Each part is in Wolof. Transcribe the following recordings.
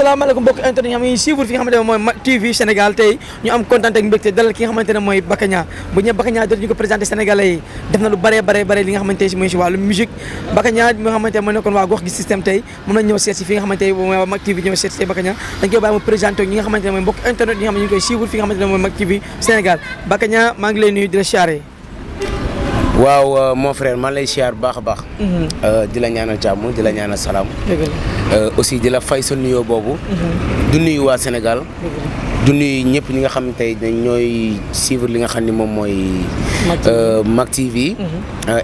asalaamaaleykum mbokk internet yi nga xam ne suivre fi nga xamante ne mooy Mak TV Sénégal tey ñu am kontaan ak mbégte dalal ki nga xamante ne mooy Baka Niang bu ñu Baka Niang dootuñu ko présenté Sénégalais yi def na lu bare li nga xamante ne mooy si wàllu musique Baka Niang mi nga xamante ne mooy nekkoon waa gox gi système tey moom lañ ñëw seet si fi nga xamante ne mooy Mak TV ñëw seet si Baka Niang dañ koy bàyyi mu présenté ñi nga xamante ne mooy mbokk internet yi nga xam ne ñu ngi koy suivre fi nga xamante ne mooy Mak TV Sénégal Baka Niang maa ngi lay nuyu di la siyaare. waaw mon frère man lay siyaar bu baax a baax. di la ñaanal jàmm di la ñaanal salaam. aussi di la fay sa nuyoo boobu. du nuyu waa Sénégal. du nuyu ñëpp ñi nga xam ne tey ñooy suivre li nga xam ne moom mooy. Mak TV.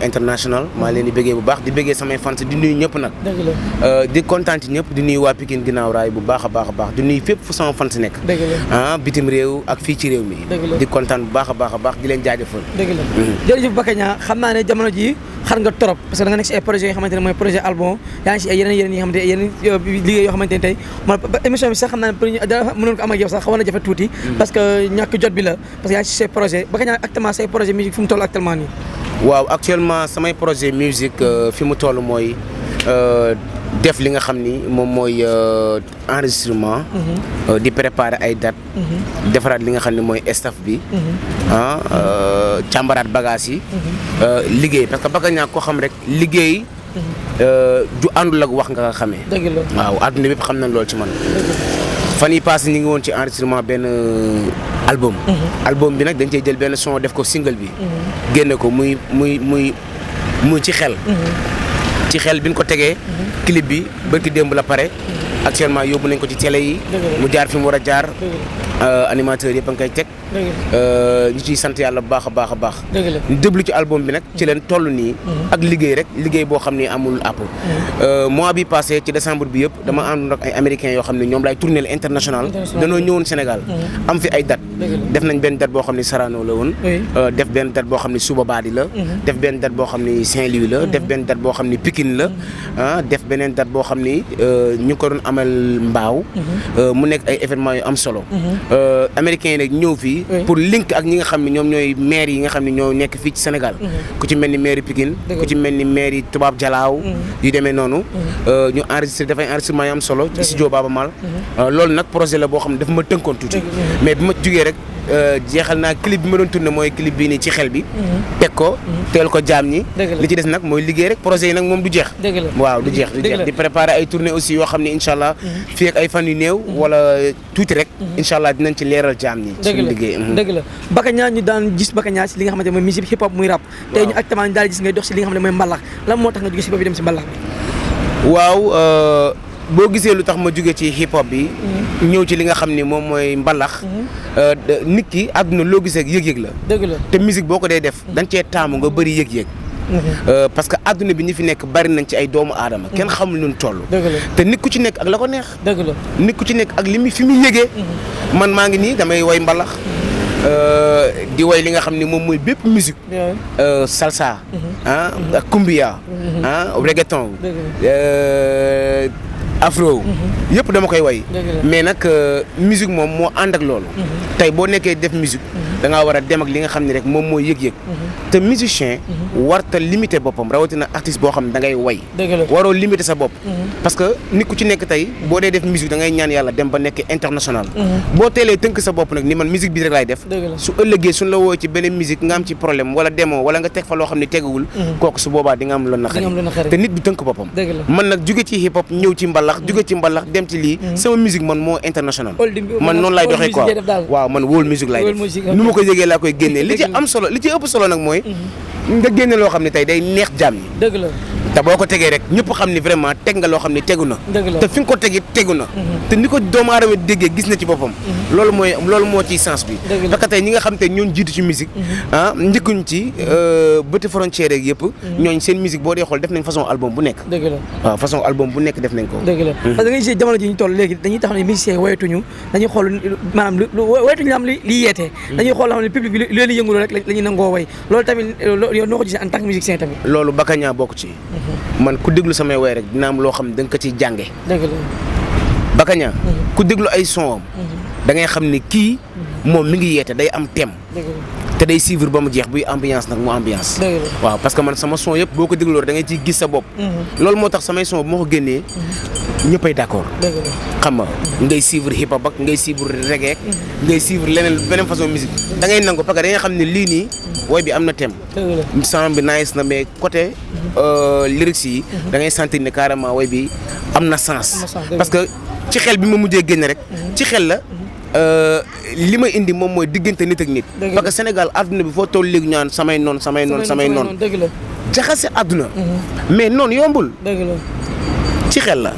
international maa leen di bëggee bu baax di bëggee samay fans di nuyu ñëpp nag. di kontaan ci ñëpp di nuyu waa Pikine ginnaaw raay bu baax a baax di nuyu fépp fu sama fans nekk. bitim réew ak fii ci réew mi. di kontaan bu baax a baax di leen jaajëfal. jërëjëf Baka Niang xam naa ne jamono ji xar nga trop parce que da nga nekk si ay projets yoo xamante ne mooy projet album yaa ngi si ay yeneen yi nga xamante ne yeneen liggéey yoo xamante ne tey man émission bi sax xam naa ne pour ñu mënoon ko am ak yow sax xawoon na jafe tuuti parce que ñàkk jot bi la parce que yaa ngi si say projet Baka Niang actuellement say projet musique fi mu toll actuellement nii. waaw actuellement samay projet musique fi mu toll mooy def li nga xam ni moom mooy enregistrement. di préparer ay date. defaraat li nga xam ne mooy staff bi. càmbaraat bagages yi. liggéey parce que Baka Niang koo xam rek liggéey. du àndul ak wax nga xamee. waaw àdduna bépp xam nañ loolu ci man. fan yi passé ñu ngi woon ci enregistrement benn album. album bi nag dañ cey jël benn son def ko single bi. génne ko muy ci xel. ci xel bi ñu ko tegee. clip bi bërki démb la pare. actuellement yóbbu nañ ko ci télé yi. mu jaar fi mu war a jaar. animateur yëpp a ngi koy teg. ñu ciy sant yàlla bu baax a baax. ñu déglu ci album bi nag ci leen toll nii. ak liggéey rek liggéey boo xam ni amul àpp. mois bi passé ci décembre bi yëpp dama àndoon ak ay américains yoo xam ne ñoom laay tourner international. danoo ñëwoon Sénégal. am fi ay date. def nañ benn date boo xam ni Sarano la woon. def benn date boo xam ni Suba Badi la. def benn date boo xam ni Saint-Louis la. def benn date boo xam ni Pikine la. def beneen date boo xam ni ñu ko doon amal Mbaaw. mu nekk ay événements yu am solo. américains yi nag ñëw fii. pour link ak ñi nga xam ne ñoom ñooy maire yi nga xam ne ñoo nekk fii ci Sénégal. ku ci mel ni maire Pikine. ku ci mel ni maire yi Tubaab Jalaaw. yu demee noonu. ñu enregistré dafay enregistrement yu am solo. ci studio Baaba Maal. loolu nag projet la boo xam ne dafa ma tënkoon tuuti. mais bi ma jugee rek jeexal naa clip bi ma doon tourné mooy clip bii nii ci xel bi. teg ko teel ko jaam ñi. li ci des nag mooy liggéey rek projet yi nag moom du jeex. waaw du jeex di préparer ay tournée aussi yoo xam ne incha allah. fii ak ay fan yu néew. wala tuuti rek. incha allah dinañ ci leeral jaam ñi. suñu liggéey dëgg la Baka Niang ñu daan gis Baka Niang si li nga xamante ne mooy musique hip hop muy rap. tey ñu actuellement ñu daal gis ngay dox si li nga xam ne mooy mbalax lan moo tax nga jóge si boobu dem si mbalax bi. waaw boo gisee lu tax ma jóge ci hip hop bi. ñëw ci li nga xam ni moom mooy mbalax. nit ki àdduna loo gisee yëg-yëg la. dëgg la te musique boo ko dee def dañ cee taamu nga bëri yëg-yëg. parce que àdduna bi ñi fi nekk bari nañ ci ay doomu aadama. kenn xamul nu toll. te nit ku ci nekk ak la ko neex. nit ku ci nekk ak li mu fi mu yëgee. man maa ngi nii damay woy mbalax. di woy li nga xam ne moom mooy bépp musique. salsa. cumbia. reggaeton. afro yëpp dama koy woy mais nag musique moom moo ànd ak loolu. tey boo nekkee def musique da ngaa war a dem ak li nga xam ne rek moom mooy yëg-yëg. te musicien warta limité boppam rawatina artiste boo xam ne da ngay woy waroo limité sa bopp. parce que nit ku ci nekk tey boo dee def musique da ngay ñaan yàlla dem ba nekk international. boo teelee tënk sa bopp nag ni man musique bi rek laay def. su ëllëgee suñ la woo ci beneen musique nga am ci problème wala démo wala nga teg fa loo xam ne teguwul. kooku su boobaa di nga am lu naqari te nit du tënk boppam. man nag jóge ci hip hop ñëw ci jóge ci mbalax dem ci lii sama musique man moo international man noonu lay doxee quoi waaw man wóol musique lay def nu ma ko yëgee laa koy génnee li ci am solo li ci ëpp solo nag mooy nga génne loo xam ne tey day neex jaam ñi dëgg la te boo ko tegee rek ñëpp xam ni vraiment teg nga loo xam ne tegu na te fi nga ko tegi tegu na te ni ko doomu aadama déggee gis na ci boppam loolu moo ciy sens bi parce que tey ñi nga xam te ñoon jiitu ci musique njëkkuñ ci bëti frontière yeeg yëpp ñooñ seen musique boo dee xool def nañ façon album bu nekk waaw façon album bu nekk def nañ ko parce que da ngay gis jamono ji ñu toll léegi dañuy tax ne musiciens yi woyatuñu dañuy xool maanaam woyatuñu am li yeetee dañuy xool loo xam ne public bi lu leen yënguloo rek la ñuy nangoo woy loolu tamit yow noo ko gisee en tant que musicien tamit loolu Baka Niang bokk ci man ku déglu samay woy rek dina am loo xam ne da nga ko ciy jànge Baka Niang ku déglu ay son am da ngay xam ne kii moom mi ngi yeete day am thème te day suivre ba mu jeex buy ambiance nag mu ambiance. waaw parce que man sama son yëpp boo ko dégloo da ngay ciy gis sa bopp. loolu moo tax samay son bu ma ko génnee ñëppay d'accord. xam nga ngay suivre hip hop ak ngay suivre reggae ngay suivre leneen beneen façon musique da ngay nangu parce que da ngay xam ne lii nii woy bi am na thème. son bi nice na mais côté lyrics yi da ngay sentir ne carrément woy bi am na sens. parce que ci xel bi ma mujjee génne rek ci xel la. li ma indi moom mooy diggante nit ak nit. parce que Sénégal àdduna bi foo toll léegi ñaan samay noon jaxase àdduna. mais noonu yombul. ci xel la.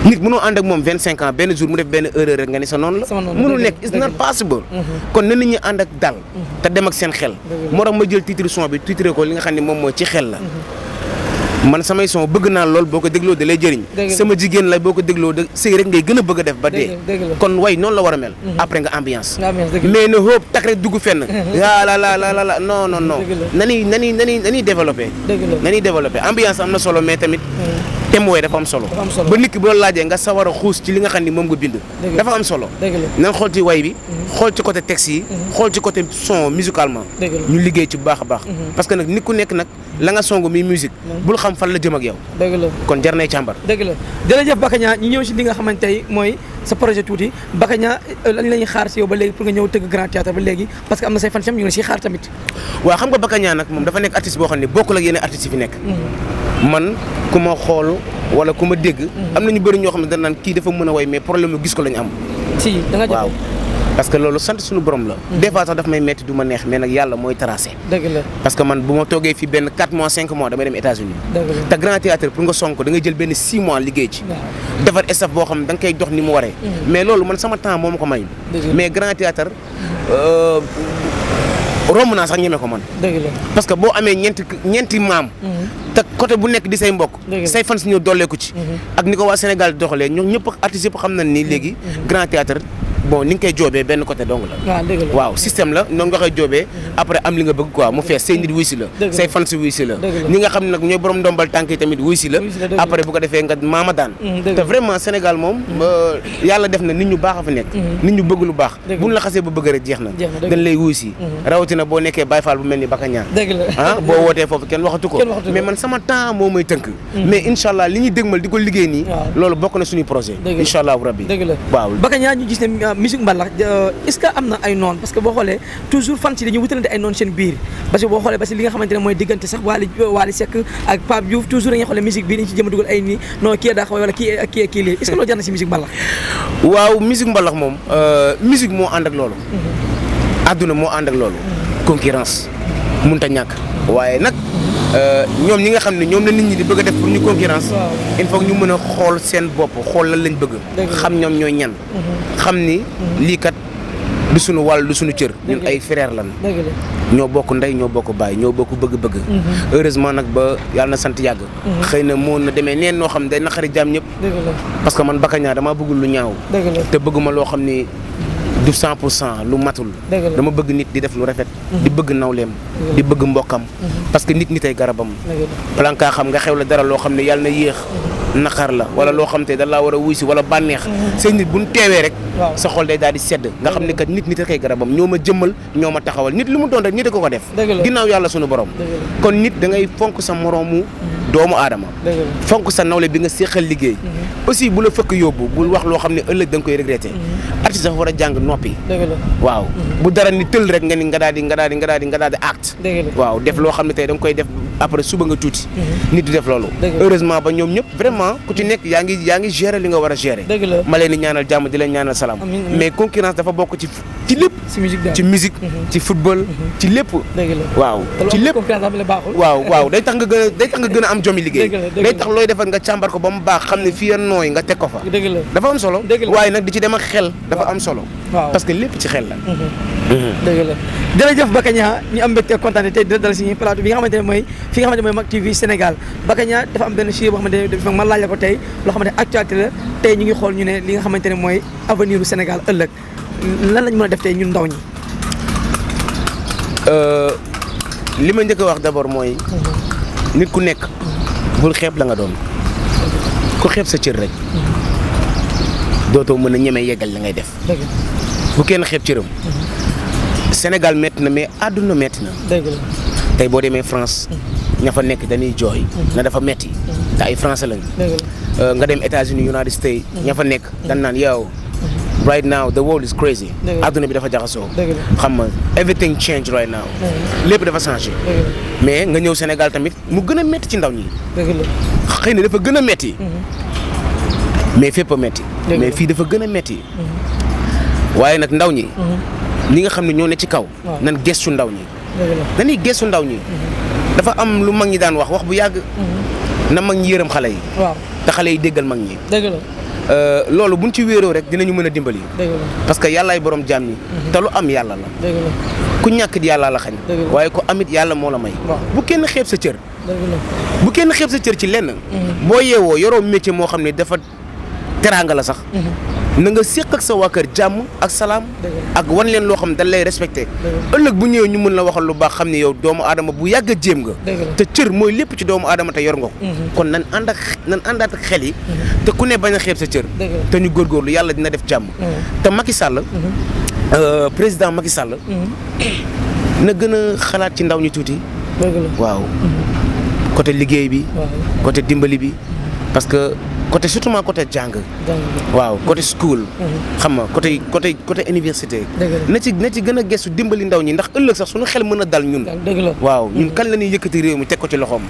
nit mënoo ànd ak moom 25 ans benn jour mu def benn erreur rek nga ni sa noonu la. mënul nekk it's not possible. kon na nit ñi ànd ak dal. te dem ak seen xel. moo tax ma jël titre son bi titré ko li nga xam ne moom mooy ci xel la. man samay son bëgg naa lool boo ko dégloo da lay jëriñ. sama jigéen la boo ko dégloo da sëy rek ngay gën a bëgg a def ba dee. kon way noonu la war a mel. après nga ambiance. mais na hóob tak rek dugg fenn. la non nani développé. nani développé ambiance am na solo mais tamit. thème wooy dafa am solo. ba nit ki bu la laajee nga sawar a xuus ci li nga xam ni moom nga bind. dafa am solo. nan xool ci way bi. xool ci côté texte yi. xool ci côté son musicalement. ñu liggéey ci bu baax a baax. parce que nag nit ku nekk nag la nga songu mi musique bul xam fan la jëm ak yow. dëgg la kon jar nay càmbar. dëgg la jërëjëf Bakaña ñu ñëw si li nga xamante ne mooy sa projet tuuti Bakaña lan la ñuy xaar si yow ba léegi pour nga ñëw tëgg Grand Théâtre ba léegi parce que am na say fan ñu ngi la siy xaar tamit. waaw xam nga Bakaña nag moom dafa nekk artiste boo xam ne bokkul ak yeneen artistes yi fi nekk. man ku ma xool wala ku ma dégg. am na ñu bëri ñoo xam ne dañ naan kii dafa mën a way mais problème mu gis ko la ñu am. si da nga waaw parce que loolu sant suñu borom la. des fois sax daf may metti du ma neex mais nag yàlla mooy tracé. dëgg la parce que man bu ma toogee fii benn 4 mois 5 mois damay dem États-Unis te Grand Théâtre pour nga song ko da ngay jël benn 6 mois liggéey ci. defar staff boo xam ne da nga koy dox ni mu waree. mais loolu man sama temps moo ma ko may. mais Grand Théâtre romb naa sax ñeme ko man. dëgg la parce que boo amee ñeenti maam. te côté bu nekk di say mbokk. say fans ñëw dolleeku ci. ak ni ko waa Sénégal doxalee ñoom ñëpp artistes yëpp xam nañ ni léegi Grand Théâtre bon ni nga koy joobee benn côté dong la. waaw système la noonu nga koy joobee après am li nga bëgg quoi mu fees say nit wuy si la. say fans wuy si la. ñi nga xam ne nag ñooy borom ndombal tànk yi tamit wuy si la. après bu ko defee nga maama daan. te vraiment Sénégal moom yàlla def na nit ñu baax a fa nekk. nit ñu bëgg lu baax. buñ la xasee ba bëgg rek jeex na. dañ lay wuy si. rawatina boo nekkee Baye Fall bu mel ni Bakaña. ah boo wootee foofu kenn waxatu ko. mais man sama temps moo may tënk. mais incha allah li ñuy dégmal di ko liggéey nii. loolu bokk na suñuy projet. incha allah rabbi waaw Bakaña ñu gis ne musique mbalax est-ce que am na ay noon parce que boo xoolee toujours fan si dañuy wutalante ay noon seen biir parce que boo xoolee parce que li nga xamante ne mooy diggante sax Wally Seck ak Pape Diouf toujours dañuy xoolee musique bii dañ ci jëm a dugal ay nii non kii daa xaw wala kii lii est-ce que loolu jar na si musique mbalax. waaw musique mbalax moom musique moo ànd ak loolu. àdduna moo ànd ak loolu. concurrence mënut a ñàkk waaye nag ñoom ñi nga xam ne ñoom la nit ñi di bëgg a def pour ñu concurrence il faut ñu mën a xool seen bopp xool lan lañ bëgg xam ñoom ñooy ñan xam ni lii kat du suñu wàll du suñu cër ñun ay frère lan ñoo bokk ndey ñoo bokk baay ñoo bokk bëgg-bëgg heureusement nag ba yàlla na sant yàgg xëy na moo na demee neen noo xam ne day naqari jaam ñëpp parce que man Bakaña damaa bëggul lu ñaaw te bëgguma loo xam ni du 100% lu matul dama bëgg nit di def lu rafet di bëgg nawleem di bëgg mbokkam parce que nit ay garabam plan kaa xam nga xew la dara loo xam ne yàlla na yéex naqar la wala loo xam te da laa war a wuy si wala bànneex seen nit bu ñu teewee rek sa xol day daal di sedd nga xam ne kat nit ay garabam ñoo ma jëmmal ñoo ma taxawal nit lu mu doon rek nit a ko def ginnaaw yàlla sunu borom kon nit da ngay fonk sa moroomu doomu aadama fonk sa nawle bi nga séqal liggéey aussi bu la fëkk yóbbu bul wax loo xam ne ëllëg da nga koy regretté artiste dafa war a jàng noppi waaw bu dara ni tël rek nga ni nga daal di acte waaw def loo xam ne tey da nga koy def après suba nga tuuti nit di def loolu heureusement ba ñoom ñëpp vraiment ku ci nekk yaa ngi gérer li nga war a gérer ma leen di ñaanal jàmm di leen ñaanal salaam mais concurrence dafa bokk ci lépp ci musique ci football ci lépp waaw ci lépp waaw day tax nga gën a am jomi liggéey day tax looy defar nga càmbar ko ba mu baax xam ne fii nooy nga teg ko fa dafa am solo waaye nag di ci dem ak xel dafa am solo parce que lépp ci xel la dëgg la jërëjëf Bakaña ñu am mbégte kontaan tey dina dal si plateau bi nga xamante ne mooy fi nga xamante ne mooy Mak TV Sénégal Bakaña dafa am benn sujet boo xamante ne man laaj la ko tey loo xamante ne actualité la tey ñu ngi xool ñu ne li nga xamante ne mooy avenir u Sénégal ëllëg lan lañ mën a def tey ñun ndaw ñi li ma njëkk a wax d'abord mooy nit ku nekk bul xeeb la nga doon ku xeeb sa cër rek dootoo mën a ñeme yeggal la ngay def bu kenn xeeb cëram Sénégal métti na mais àdduna métti na. dëgg la tey boo demee France. ña fa nekk dañuy jooy. na dafa métti. te ay français lañ. dëgg la nga dem États-Unis United States. ña fa nekk dañ naan yow. right now the world is crazy. àdduna bi dafa jaxasoo. xam nga everything change right now. lépp dafa changé. mais nga ñëw Sénégal tamit mu gën a métti ci ndaw ñi. dëgg la xëy na dafa gën a métti. mais fépp a métti. mais fii dafa gën a métti. waaye nag ndaw ñi. ñi nga xam ne ñoo ne ci kaw. nan gëstu ndaw ñi. dañuy gëstu ndaw ñi. dafa am lu mag ñi daan wax bu yàgg. na mag ñi yërëm xale yi. waaw te xale yi déggal mag ñi. dëgg la. loolu buñ ci wéeroo rek dinañu mën a dimbali. dëgg la parce que yàllaay borom jaam ñi. te lu am yàlla la. dëgg la ku ñàkkit yàlla la xañ. waaye ku amit yàlla moo la may. bu kenn xeeb sa cër. dëgg la bu kenn xeeb sa cër ci lenn. boo yeewoo yoroo métier moo xam ne dafa teraanga la sax. na nga séq ak sa waa kër jàmm ak salaam. ak wan leen loo xam ne dañ lay respecté. ëllëg bu ñëwee ñu mën la waxal lu baax xam ne yow doomu aadama bu yàgg a jéem nga. te cër mooy lépp ci doomu aadama te yor nga ko. kon nan àndaat ak xel yi. te ku ne bañ a xeeb sa cër. te ñu góorgóorlu yàlla dina def jàmm. te Macky Sall. président Macky Sall. na gën a xalaat ci ndaw ñi tuuti. waaw côté liggéey bi. côté dimbali bi parce que. côté surtout côté jàng. waaw côté school. xam nga côté université. na ci gën a gëstu dimbali ndaw ñi ndax ëllëg sax suñu xel mën a dal ñun. waaw ñun kan la ñuy yëkkati réew mi teg ko ci loxoom.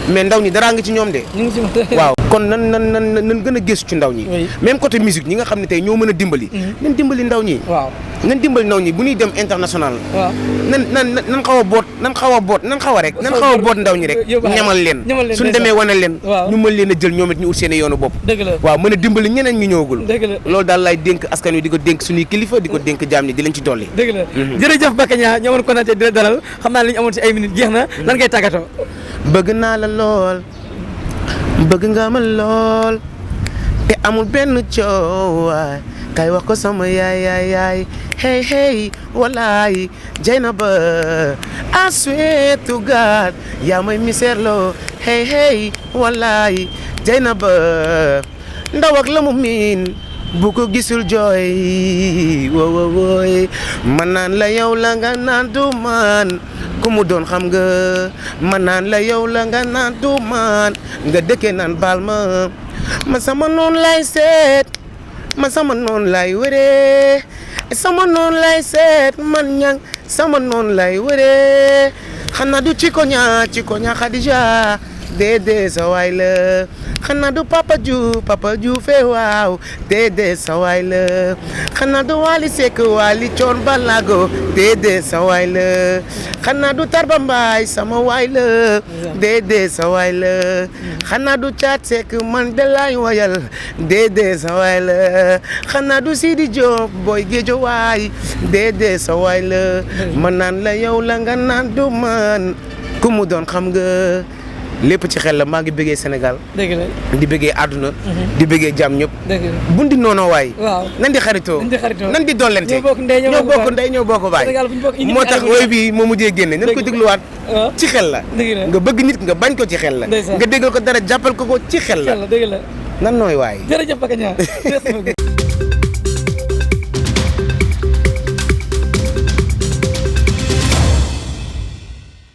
mais ndaw ñi daraa ngi ci ñoom de. waaw kon nan gën a gëstu ci ndaw ñi. même côté musique ñi nga xam ne tey ñoo mën a dimbali. nan dimbali ndaw ñi. nan dimbali ndaw ñi bu ñuy dem international. nan xaw a boot ndaw ñi rek. ñamal leen suñ demee wane leen. ñu mën leen a jël ñoom it ñu ut seen yoonu bopp. waaw mën a dimbali ñeneen ñu ñëwagul. loolu daal laay dénk askan wi di ko dénk suñuy kilifa di ko dénk jaam ñi di leen ci dolli. dëgg la jërëjëf Baka Niang ñoo mën ko nante di la dalal xam naa li ñu amoon ci ay minutes jeex na lan ngay tàggatoo. bëgg naa la lool bëgg nga ma lool te amul benn coowaay kay wax ko sama yaay hey walaay Jaynaba I swear to God yaa may miseerloo hey walaay Jaynaba ndaw ak la mu miin bu ko gisul jooy wooy man naan la yow la nga naan du man ku mu doon xam nga man naan la yow la nga naan du man nga dëkkee naan baal ma sama noon lay seet ma sama noon lay wëree sama noon lay seet man ñang sama noon lay wëree xanaa du ci ko ñaa Khadija déedéet sa waay la xanaa du Papa Diouf fee waaw déedéet sa waay la xanaa du Wally Seck Wally Thione Ballago déedéet sa waay la xanaa du Tarba Mbaye sama waay la déedéet sa waay la xanaa du Thiat Seck man de laay wayal déedéet sa waay la xanaa du Sidi Diop boy géejo waay déedéet sa waay la man naan la yow la nga naan du man ku mu doon xam nga lépp ci xel la maa ngi bëggee Sénégal. dëgg la di bëggee àdduna. di bëggee jàmm ñëpp. dëgg la bundi noonu waay. waaw nan di xaritoo. nan di dollente. ñoo bokk ndey ñoo bokk baay. moo tax woy bi moo mujjee génne. nañ ko dégluwaat. ci xel la. nga bëgg nit nga bañ ko ci xel la. nga déggal ko dara jàppal ko ci xel la. dëgg la nan nooy waay. jërëjëf Baka Niang